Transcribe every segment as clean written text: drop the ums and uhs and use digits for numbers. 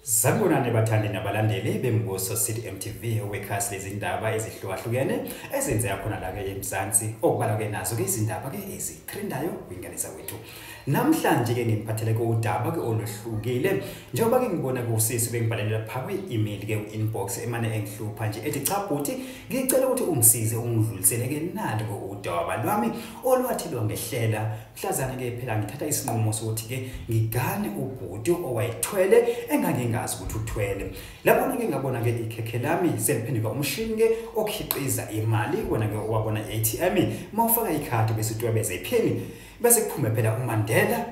Sanibonani bathandi nabalandeli beMbuso City MTV, wekhasi lezindaba ezihlukahlukene ezenzeka khona la ke eMzansi, okubalwa ke nazo ke izindaba ke ezitrendayo kwingane zakwethu. Namhlanje ke nginiphathele ke udaba ke oluhlukile, njengoba ke ngibona kusisi bengibhalela lapha kwi-email ke inbox emane engihlupha nje ethi cha bhuti, ngicela ukuthi ungisize ungidlulisele ke nalo ke udaba lwami olwathi lwangehlela mhlazana ke phela ngithatha isinqumo sokuthi ke ngigane ubhuti owayethwele engangingazi ukuthi uthwele. Lapho ke ngabona ke ikhekhe lami seliphenduka umshini ke okhiqiza imali, wena ke owabona i-ATM mawufaka ikhadi bese utwebeza iphini bese kuphume phela uMandela.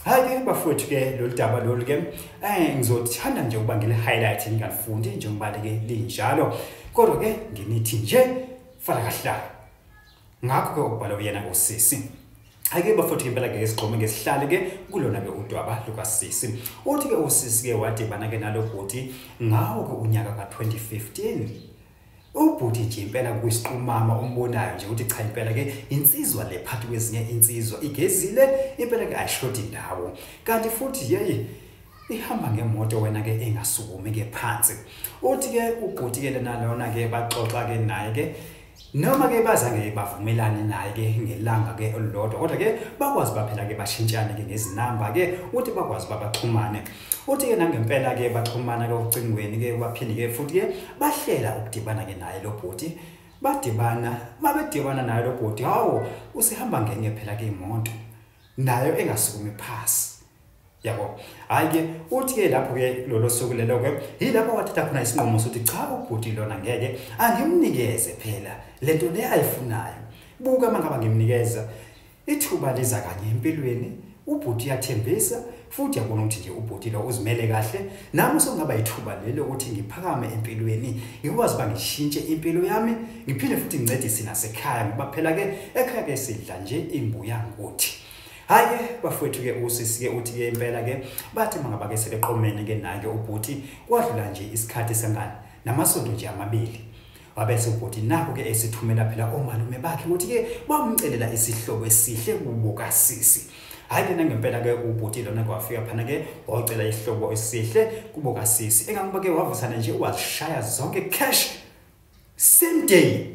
Hayi ke bafowethu ke lolu daba lolu ke ngizothanda nje ukuba ngile highlight ngingalifundi njengoba ke linjalo, kodwa ke nginithi nje fala kahle ngakho ke ukubhala uyena usisi. Ake bafowethu impela ke sigxome ngesihlale ke kulona ke udwaba lukasisi. Uthi ke usisi ke wadibana ke nalobhuti ngawo ke unyaka ka2015. Ubhuti nje impela kuyisiqumama umbonayo nje ukuthi cha impela ke insizwa le phakathi kwezinye insizwa igezile impela ke ayishodi indawo, kanti futhi yeyi ihamba ngemoto wena ke engasukumi ke phansi. Uthi ke ubhuti ke lona ke baxoxa ke naye ke noma ke bazange bavumelane naye ke ngelanga ke olulodwa, kodwa ke bakwazi baphela ke bashintshane ke ngezinamba ke, uthi bakwazi babaxhumane. Uthi ke nangempela ke baxhumana ke ocingweni ke baphinde ke futhi ke bahlela ukudibana ke naye lo bhuti. Badibana, mabedibana naye lo bhuti, hawo usihamba ngenye phela ke imoto nayo engasukumi phasi yabo. Hayi ke uthi ke lapho ke lolo suku lelo ke yilapho wathatha khona isinqumo sokuthi cha ubhuti lona ngeke angimnikeze phela lento le ayifunayo. Buka mangaba ngimnikeza ithuba liza kanye empilweni, ubhuti uyathembisa futhi yabona ukuthi nje ubhuti lo uzimele kahle, nami sokungaba ithuba lelo ukuthi ngiphakame empilweni, ngikwazi uba ngishintshe impilo yami, ngiphinde futhi ngincedise nasekhaya ngoba phela ke ekhaya ke sidla nje imbuya ngothi. Hayi ke bafowethu ke usisi ke uthi ke impela ke bathi mangaba ke sebeqomene ke naye ke ubhuti, kwadlula nje isikhathi sangani namasonto nje amabili, wabese ubhuti nakho ke esithumela phela omalume bakhe ukuthi ke bamcelela isihlobo esihle kubo kasisi. Hayi ke nangempela ke ubhuti lona kwafika phana ke wacela isihlobo esihle kubo kasisi, engangoba ke wavusana nje washaya zonke cash same day.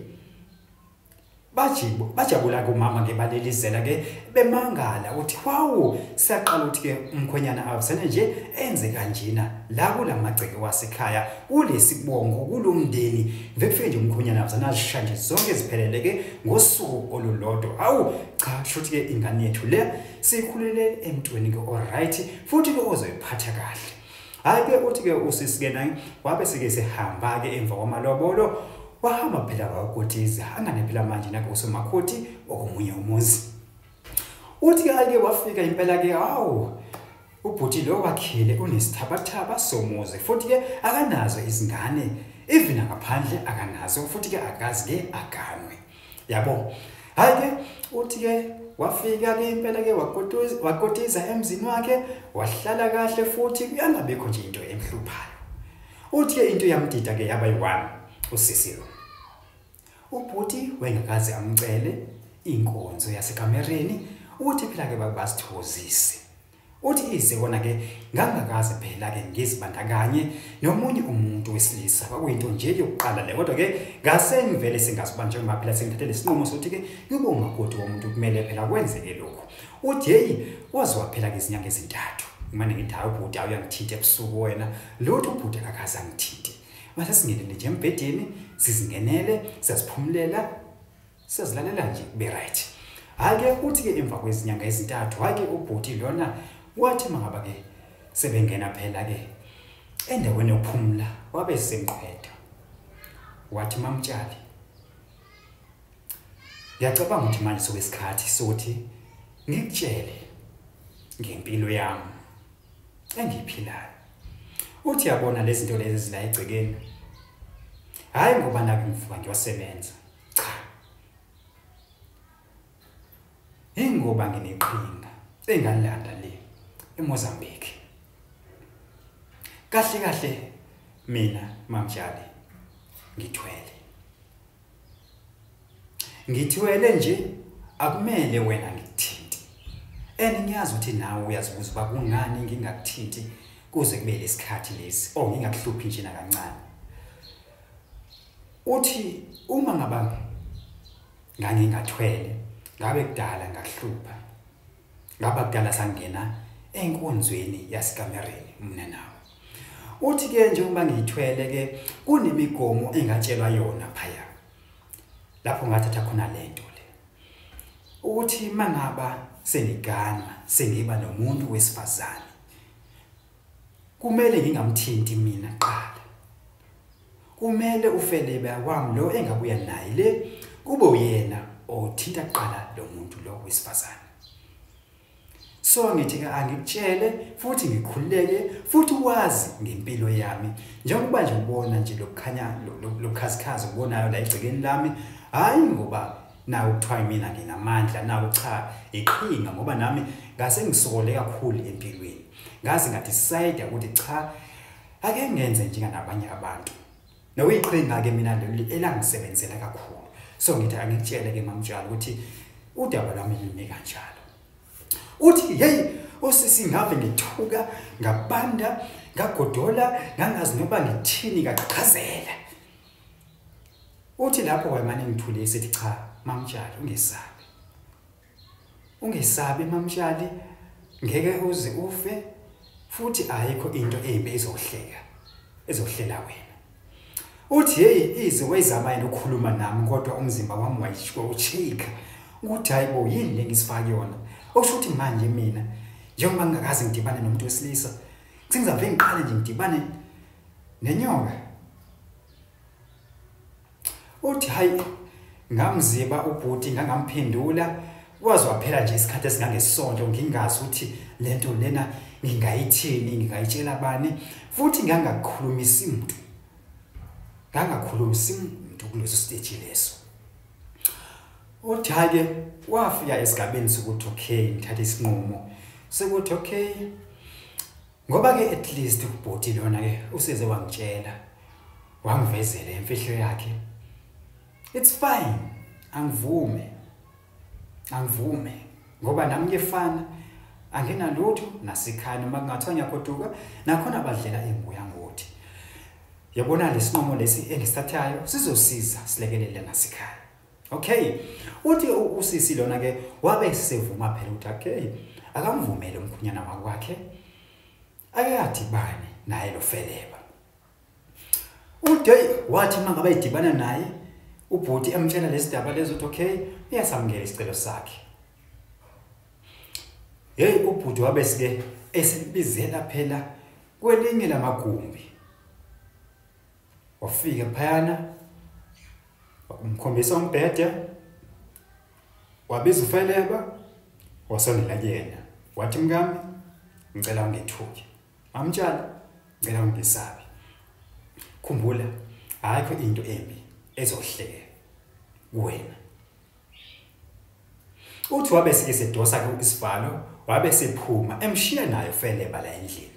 Bajabula kumama ke balelizela ke bemangala uthi wawu siyaqala ukuthi ke umkhwenyana avusane nje enze kanjena la kulamagceke wasekhaya kulesibongo kulomndeni, vekufike nje umkhwenyana avusane azishaya nje zonke ziphelele ke ngosuku olulodwa. Hawu cha shuthi ke ingane yethu le sikhulele emntweni ke alright futhi ke ozoyiphatha kahle. Hayi ke uthi ke usisi ke naye wabe sike sehamba ke emva kwamalobolo wahamba phela wakotiza angane phela manje nako usomakhoti okomunye umuzi. Uthi ke wafika impela ke hawu ubhuti lo wakhile unesithabathaba somuzi futhi ke akanazo izingane even ngaphandle akanazo futhi ke akazi ke aganwe yabo. Hayi ke uthi ke wafika ke impela ke wakotiza emzini wakhe wahlala kahle futhi kuyangabikho nje into emhluphayo. Uthi ke into yamdida ke yaba yi-1 usisi lo. Ubhuti wengakaze amcele inkonzo yasekamereni uthi phela ke basithozise. Uthi ize kona ke ngangakaze phela ke ngizibandakanye nomunye umuntu wesilisa, kwakuyinto nje yokuqala le, kodwa ke ngase ngivele singaziba njengoba phela sengithathe lesinqumo sokuthi ke ngibe umakoti womuntu kumele phela kwenzeke lokho. Uthi hey waziwa phela ke izinyanga ezintathu ngimane ngithi hayi ubhuti awuyangithinta ebusuku wena, lutho ubhuti akaze angithinte. Mase singenele nje embhedeni sizingenele siyaziphumulela siyazilalela nje kube right. Hayi ke uthi ke emva kwezinyanga ezintathu hayi ke ubhuti lona wathi mangaba ke sebengena phela ke endaweni yokuphumula wabe semqhweda wathi mamtshali ngiyacabanga ukuthi manje sokuyisikhathi sokuthi ngikutshele ngempilo yami engiyiphilayo. Uthi yabona lezi zinto lezi zila egcekeni, hayi ngoba nake ngivuka ngiyosebenza, cha, ingoba ngineqhinga engalanda le eMozambique. Kahle kahle mina mamtshali ngithwele, ngithwele nje akumele wena ngikuthinte, and ngiyazi ukuthi nawe uyazibuza uba kungani ngingakuthinti, kuze kube lesikhathi lesi oh ngingakuhluphi nje nakancane. Uthi uma ngaba ngangingathwele ngabe kudala ngakuhlupha, ngaba kudala sangena enkonzweni yasikamereni mina nawe. Uthi ke njengoba ngiyithwele ke kunemigomo engatshelwa yona phaya lapho ngathatha khona lento le, ukuthi mangaba sengigana sengiba nomuntu wesifazane kumele ngingamthinti mina qala, kumele ufelebe wami lo engabuya naye le kube uyena othinta qala lo muntu lo wesifazane. So ngithi ke angikutshele futhi ngikhululeke futhi wazi ngempilo yami, njengoba nje ubona nje lokukhanya lokukhazikhazi ubonayo la egcekeni lami, hayi ngoba nawe kuthiwa mina nginamandla, nawe cha iqhinga, ngoba nami ngase ngisokole kakhulu empilweni, ngaze ngadecide ukuthi cha ake ngenze njenganabanye abantu. Nokuyiqhinga ke mina leli elangisebenzela kakhulu. So ngithi angikutshele ke mamtshalo ukuthi udaba lwami limi kanjalo. Uthi hey osisi ngave ngithuka ngabanda ngagodola ngangazi noba ngithini ngaqhazela. Uthi lapho wayemane ngithule esithi cha mamtshali ungesabi, ungesabi mamtshali, ngeke uze ufe futhi ayikho into embi ezohleka ezohlela wena. Uthi hey ize wayizama yena ukukhuluma nami kodwa umzimba wami wayishika ukuthi hayibo yini le ngisifake yona. Okusho ukuthi manje mina njengoba ngingakaze ngidibane nomuntu wesilisa sengizave ngiqale nje ngidibane nenyoka. Uthi hayi ngamziba ubhuti ngangamphendula, kwaze waphela nje isikhathi esingangesonto ngingazi ukuthi lento lena ngingayithini, ngingayitshela bani, futhi ngangakhulumisi umuntu, ngangakhulumisi umuntu kuleso stage leso. Uthi hake wafika esigabeni sokuthi okay ngithathe isinqumo sekuthi okay, ngoba ke at least ubhuti lona ke useze wangitshela wangivezela imfihlo yakhe, it's fine, angivume angivume ngoba nami ngiyefana anginalutho nasikhaya, noma kungathiwa ngiyagoduka nakhona badlela imbuya ngothi. Yabona lesinqumo lesi engisithathayo sizosiza silekelele nasikhaya. Okay, uthi usisi lona ke wabe sevuma phela ukuthi okay akamvumele umkhunyana wakwakhe akadibane naye lo feleba. Ude wathi mangabe edibana naye ubhuti emtshela lesidaba lezo ukuthi okay uyasamukela isicelo sakhe. Hey ubhuti wabe sike esibizela phela kwelinye lamagumbi, wafika phayana umkhombisa umbhede, wabiza ufeleba wasondela kuyena wathi mkami ngicela ungethuki, mamtshali ngicela ungesabi, khumbula ayikho into embi ezohleka kuwena. Uthi wabe sike sedosa ke isivalo wabe sephuma emshiya nayo feleba la endlini.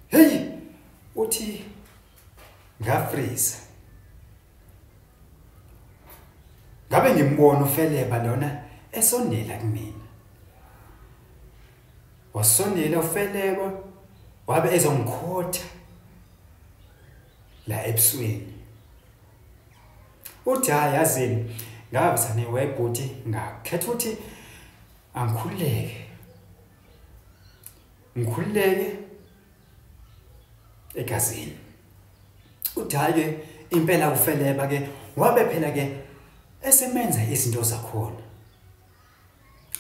Hey uthi ngafreeze, ngabe ngimbona ufeleba lona esondela kumina, wasondela ufeleba wabe ezongikhotha la ebusweni. Uthi hayi yazini ngavusane webhuti ngakhetha ukuthi angikhululeke ngikhululeke egazini. Uthi hayi ke impela ufeleba ke wabe phela ke esemenza izinto zakhona,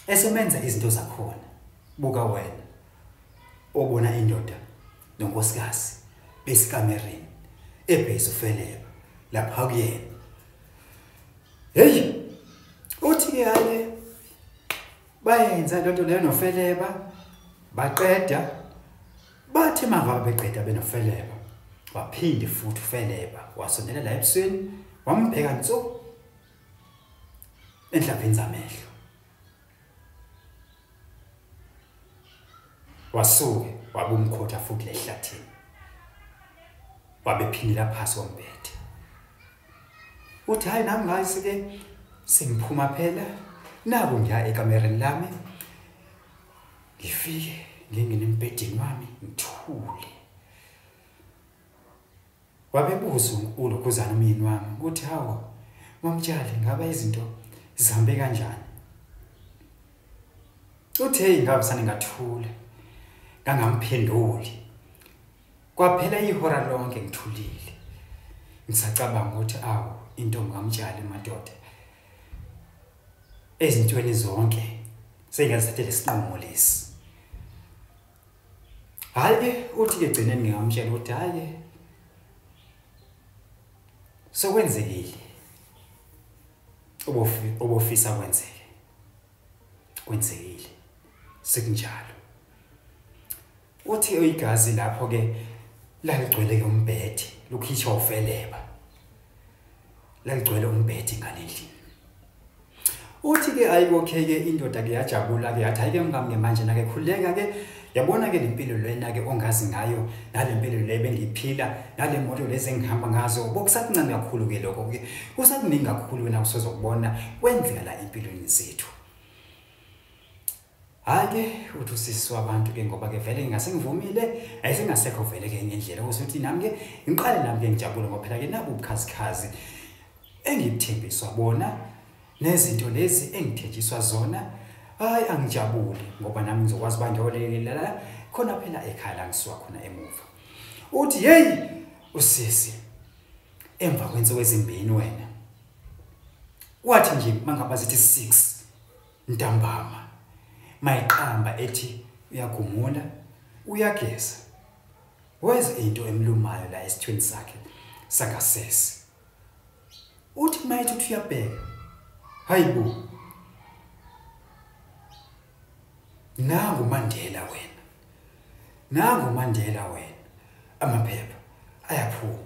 esemenza izinto zakhona. Buka wena obona indoda nonkosikazi besikamereni ebhese ufeleba lapha kuyena. Hey uthi ke hayi bayenza lento leyo nofeleba baqeda, bathi mangabe beqeda benofeleba waphinde futhi ufeleba wasondela la ebusweni wambheka nso enhlaveni zamehlo, wasuke wabumkhotha futhi lehlathini, wabephindela phasi kombethe. Uthi hayi nami ngazi ke sengiphuma phela naku ngiya ekamereni lami ngifike Ngingene embhedeni wami ngithule. Wabebuza ulokhuzana umyeni wami ukuthi hawo mamtshali ngaba izinto zihambe kanjani. Uthe ngabe sane ngathula ngangamphenduli. Kwaphela ihora lonke ngithulile ngisacabanga ukuthi awu intombi kaMtshali madoda ezintweni zonke sengiyazithathela isinqumo lesi. Hayi ke uthi ke gcineni ngingamtshela ukuthi hayi sokwenzekile obofisa kwenzeke kwenzekile sekunjalo. Uthi igazi lapho ke laligcwele ke umbhede lukhishwa ufeleba, laligcwele umbhede ngalendlini. Uthi ke ayikho ke indoda ke yajabula ke yathi hayi ke mngami manje na ke khuleka ke yabona ke lempilo lena ke ongazi ngayo nalempilo le bengiphila nale moto lezi engihamba ngazo bokusakuncane kakhulu ke lokho ke kusakuningi kakhulu wena usozokubona kwenzeka la empilweni zethu. Hayi ke uthi usisi wabantu ke ngoba ke vele ngingase ngivumile ayisengasekho vele ke ngendlela ukuthi nami ke ngiqale nami ke ngijabule ngoba phela ke nabu ubukhazikhazi engikuthembiswa bona nezinto lezi engithenjiswa zona. Hayi angijabule ngoba nami ngizokwazi bangiyolekelela khona phela ekhaya la ngisuka khona emuva. Uthi hey usisi emva kwensuku ezimbini wena wathi nje mangaba zithi 6 ntambama mayiqamba ethi uyagumula uyageza wenza into emlumayo la esithweni sakhe sangasese. Uthi mayithi uthi uyabheka hayibo nangu Mandela wena, nangu Mandela wena, amaphepha ayaphuma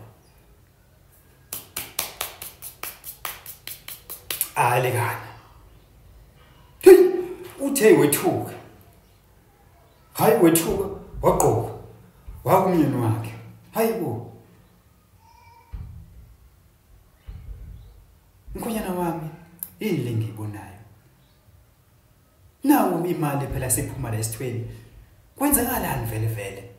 alekana. Uthe wethuka, hayi wethuka wagqoka wakumyeni wakhe. Hayibo mkhonyana wami yini le ngiyibonayo? Nawo imali phela sephuma la esithweni, kwenzakalani vele vele?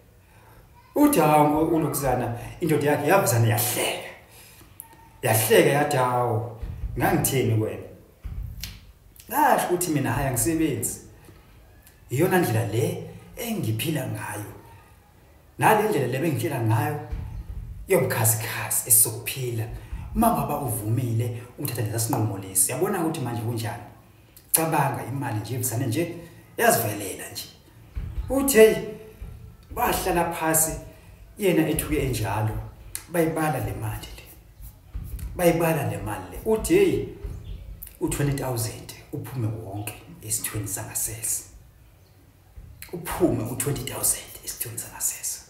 Uthi hawu ulokuzana indoda yakhe yavuzana yahleka yahleka yathi hawu ngangithini wena, ngasho ukuthi mina hayi angisebenzi, iyona ndlela le engiphila ngayo nale ndlela le bengiphila ngayo yobukhazikhazi esizokuphila. Uma ngaba uvumile ukuthatha lesa sinqumo lesi yabona ukuthi manje kunjani. Cabanga imali nje ivusane nje yazivelela nje. Uthi hey bahlala phasi yena ethuke enjalo bayibala le mali le, bayibala le mali le. Uthi hey u20000 uphume wonke esithweni sangasese, uphume u20000 esithweni sangasese.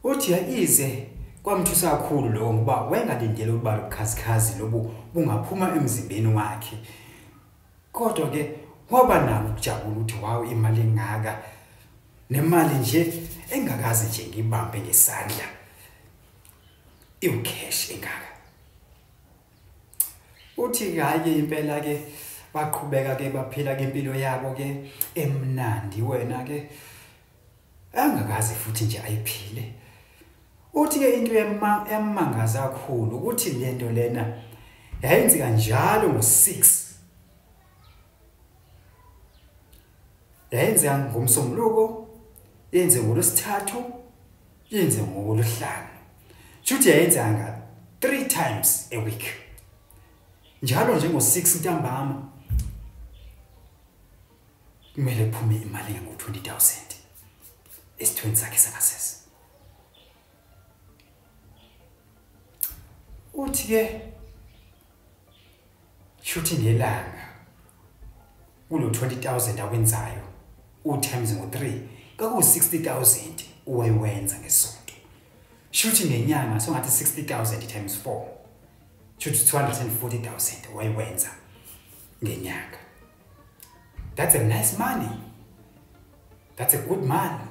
Uthi ize kwamthusa kakhulu lokho ngoba wayengalindele ukuba lobukhazikhazi lobu bungaphuma emzimbeni wakhe, kodwa ke waba nako ukujabula ukuthi wow imali engaka nemali nje engakaze nje ngibambe ngesandla iwucash engaka. Uthi hayi impela ke baqhubeka ke baphila ke impilo yabo ke emnandi wena ke angakaze futhi nje ayiphile. Uthi ke into emangaza kakhulu ukuthi lento lena yayenzeka njalo ngo6, yayenzeka ngomsombuluko, yenze ngolwesithathu, yenze ngolwesihlanu. Shuthi yayenzeka nga 3 times a week njalo nje ngo6 ntambama kumele kuphume imali engango 20000 esithweni sakhe sangasese. Uthi ke shuthi ngelanga kulo 20000 akwenzayo u times ngo3 kaku 60000 uwayenza ngesonto. Shuthi ngenyanga songathi 60000 times 4 shuthi 240000 wayenza ngenyanga. That's a nice money, that's a good money.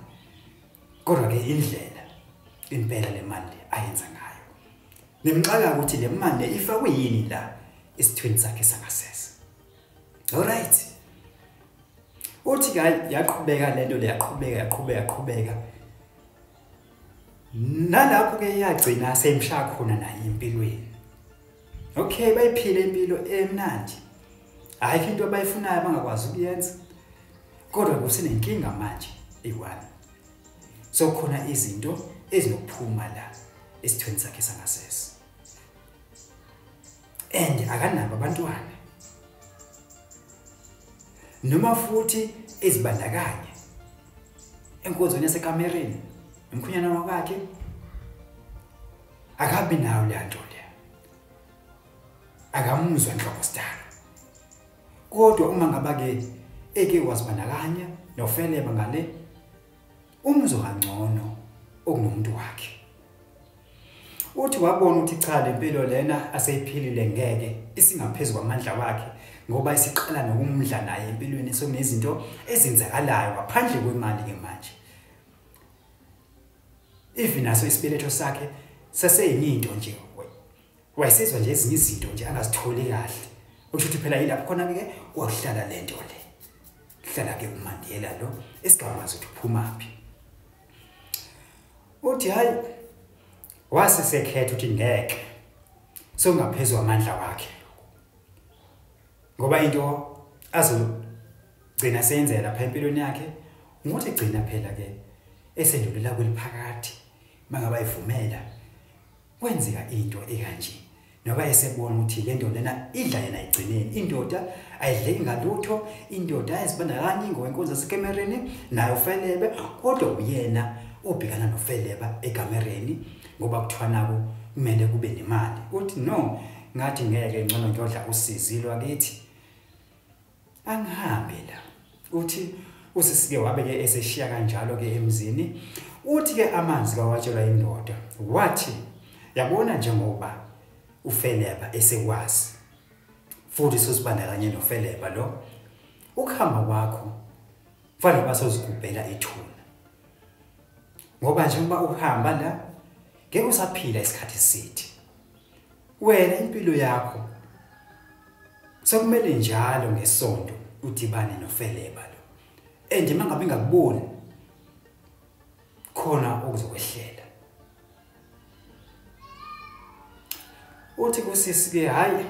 Kodwa ke indlela impela le mali ayenza ngayo nimxaka ukuthi le mali ifakwe yini la esithweni sakhe sangasese. All right. Uthi ke yaqhubeka lento le, yaqhubeka. Nalapho ke yagcina seyimshaya khona naye empilweni. Okay, bayiphile impilo emnandi. Ayikho into abayifunayo abangakwazi ukuyenza. Kodwa kusenenkinga manje eyi-one. So khona izinto ezinokuphuma la esithweni sakhe sangasese. And akanabo abantwana. Noma futhi ezibandakanye enkonzweni yasekamereni, emkhunyana wakhe akabi nayo le nto le. Akamuzwa nhlobo sidalo. Kodwa uma ngaba ke eke wazibandakanya nofeleba ngale, umuzwa kangcono okunomuntu wakhe. Uthi wabona ukuthi cha, lempilo lena aseyiphilile ngeke isingaphezulu kwamandla wakhe, ngoba isiqala nokumdla naye empilweni, sekunezinto ezenzakalayo ngaphandle kwemali ke manje. Even naso isibeletho sakhe saseyinye into nje, wayesizwa nje ezinye izinto nje angazitholi kahle. Usho ukuthi phela yilapho khona ke wahlala lento le. Hlala ke uMandela lo esigamazi ukuthi uphumaphi. Uthi hayi, wase sekhetha ukuthi ngeke, songaphezulu amandla wakhe, ngoba into azogcina seyenzela lapha empilweni yakhe ukuthi gcina phela ke esendulela kweliphakathi mangaba ivumela kwenzeka into ekanje, noba esebona ukuthi le nto lena idla yena igcineni. Indoda ayidleki ngalutho, indoda ayizibandakanye ngokwenkonzo yasekemereni nayo felebe, kodwa uyena obhekana nofeleba ekamereni ngoba kuthiwa nako kumele kube nemali. Uthi no, ngathi ngeke, ngcono ngiyodla usizi lwakithi, angihambe la. Uthi usisike wabe ke eseshiya kanjalo ke emzini. Uthi ke amanzi kawatshelwa indoda, wathi yabona njengoba ufeleba esekwazi futhi sosibandakanye nofeleba lo, ukuhamba kwakho kufanele basozigubhela ithuna, ngoba njengoba uhamba la ngeke usaphila isikhathi eside. Wena impilo yakho sekumele njalo ngesonto udibane nofeleba lo, and mangabe ingakuboni khona okuzokwehlela. Uthi kusisi ke hayi,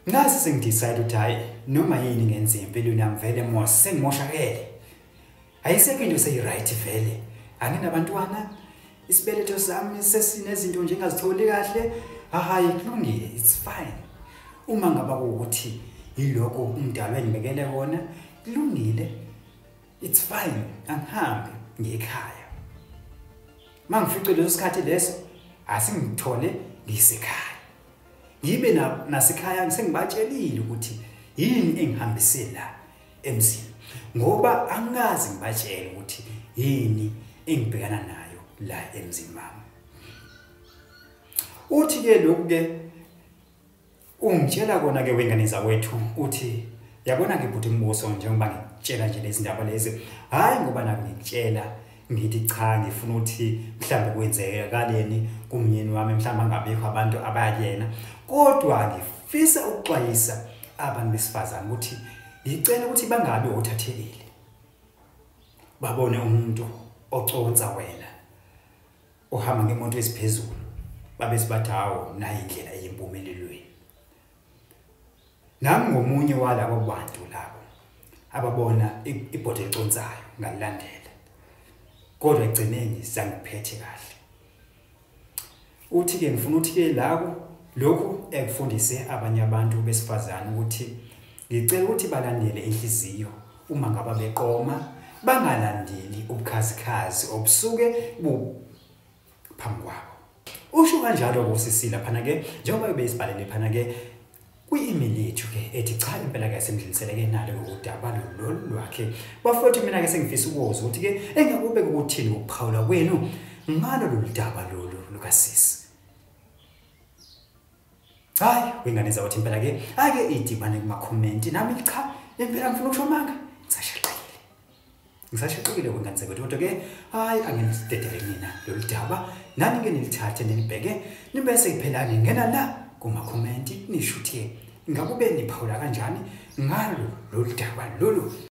ngase sengidecide ukuthi hayi, noma yini ngenze empilweni yami vele mos sengimoshakele, ayisekho into seyi-right vele, anginabantwana, isibeletho sami sesinezinto nje engazitholi kahle, hayi kulungile, it's fine. Uma ngaba ukuthi yilokho umdalo engibekele kona, kulungile, it's fine, angihambe ngiyekhaya. Mangifice leso sikhathi leso, asingithole ngisekhaya. Ngibe nasekhaya sengibatshelile ukuthi yini engihambise la emzini, ngoba angazi ngibatshele ukuthi yini engibhekana nayo la emzini wami. Uthi ke lokhu ke ungitshela kona ke wengane zakwethu, uthi yabona ke bhuti Mbuso, njengoba ngikutshela nje lezi ndaba lezi, hayi ngoba nami ngikutshela ngithi cha, ngifuna ukuthi mhlawumbe kwenzekaleni kumyeni wami, mhlawumbe angabikho abantu abayena, kodwa ngifisa ukuxwayisa abantu besifazane ukuthi ngicela ukuthi bangabi othathekile, babone umuntu oconsa wena ohamba ngemoto esiphezulu, babe sibathi hawo nayi indlela eyimpumelelweni. Nami ngomunye walabo bantu labo ababona ibhodo econsayo ngalilandela, kodwa egcineni sangiphethe kahle. Uthi ke ngifuna ukuthi ke labo lokhu ekufundise abanye abantu besifazane ukuthi ngicela ukuthi balandele inhliziyo uma ngaba beqoma, bangalandeli ubukhazikhazi obusuke phambi kwabo. Usho kanjalo kusisi laphana ke, njengoba beyisibhalele phana ke kwi-email yethu ke ethi cha impela ke semdlulisele ke nalo udaba lolu lwakhe. Bafowethu, mina ke sengifisa ukuzwa ukuthi ke engakube ukuthini ukuphawula kwenu ngalo lolu daba lolu lukasisi. Hayi wengane zakwethu, impela ke ake idibane kuma-comment nami. Cha impela ngifuna ukusho manga, ngisashaqekile wengane zakwethu, kodwa ke hayi anginidedele mina lolu daba, nani ke nilithathe nilibheke nibese phela ningena la kuma-comment nisho ukuthi ngakube niphawula kanjani ngalo lolu daba lolu.